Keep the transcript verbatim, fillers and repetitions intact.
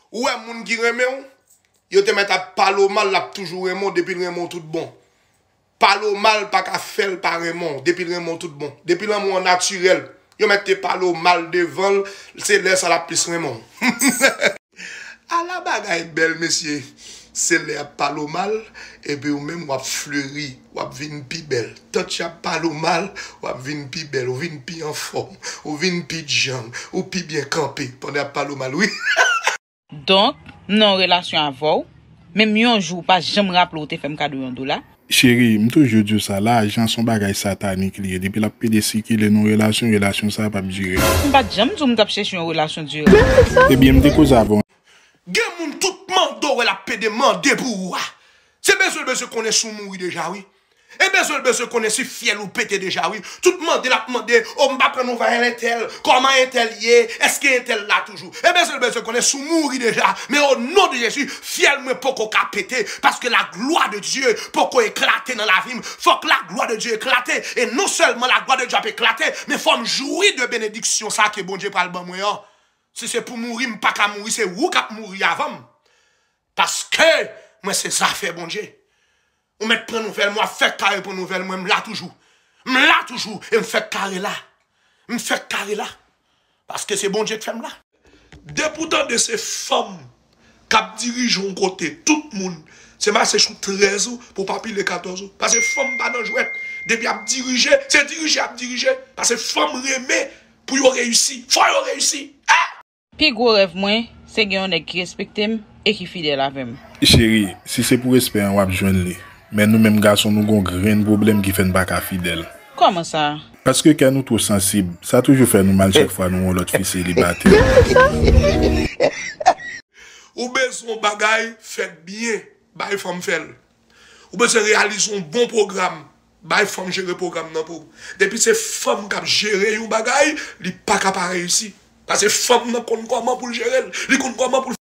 Ou wè moun ki renmen w, yo te mèt ap pale w mal, l ap toujou renmen w depi l renmen w tout bon. Pale w mal pa ka fè l pa renmen w depi l renmen w tout bon. Depi lanmou an natirèl, yo mèt te pale w mal devan l, se lè sa l ap plis renmen w. Ala bagay bèl, mesye. Se lè y ap pale w mal, epi ou menm w ap fleri, w ap vin pi bèl. Tant y ap pale w mal, w ap vin pi bèl, ou vin pi anfòm, ou vin pi djanm, ou pi byen kanpe pandan y ap pale w mal, wi. Donk, m nan yon relasyon avè w, menm yon jou ou pa janm raple w te fè m kado yon dola. Cheri, m toujou di w sa, lajan se yon bagay satanik li ye. Depi l ap pede sikile nan yon relasyon, relasyon sa a p ap dire. M pa t janm di w m t ap chèche yon relasyon dirab. Ebyen, m te koze avè w. Gen moun tout mande w wè l ap pede mande pou ou a. Se bezwen l bezwen konnen si w mouri deja wi. E bezwen l bezwen konnen si fyèl ou pete deja wi. Tout mande l ap mande, o m pa pran nouvèl entèl, kòman entèl ye, èske entèl la toujou. E bezwen l bezwen konnen si w mouri deja. Men o non de Jezi, fyèl mwen poko ka pete, paske la gloire de Dieu poko eklate nan lavi m. Fòk la gloire de Dieu eklate, e non sèlman la gloire de Dieu ap eklate, men fò m jwi de benediksyon sa ke Bondye pral ban mwen an. Si se pou mouri, m pa ka mouri, se ou k ap mouri avan m. Paske mwen se zafè Bondye. Ou mèt pran nouvèl mwen, w ap fèk kare pran nouvèl mwen, m la toujou. M la toujou, e m fèk kare la. M fèk kare la. Paske se Bondye k fè m la. Depi w tande se fanm k ap dirije yon kote, tout moun, se mache sou trèz ou pou w pa pile katòz ou. Paske fanm pa nan jwèt. Depi y ap dirije, se dirije y ap dirije. Paske fanm renmen pou yo reyisi. Fò yo reyisi. Eh! Pi gwo rèv mwen, se gen yon nèg ki respekte m e ki fidèl avè m. Cheri, si se pou respè an w ap jwenn li. Men nou menm gason nou gon grenn pwoblèm ki fè n pa ka fidèl. Kòman sa? Paske kè nou twò sansib, sa toujou fè nou mal chak fwa nou wè yon lòt fi selibatè. Ou bezwen yon bagay fèt byen, bay fanm fè l. Ou bezwen reyalize yon bon pwogram, bay fanm jere pwogram nan pou ou. Depi se fanm k ap jere yon bagay, li pa ka pa reyisi. Paske fanm nan konn kòman pou l jere l, li konn kòman pou l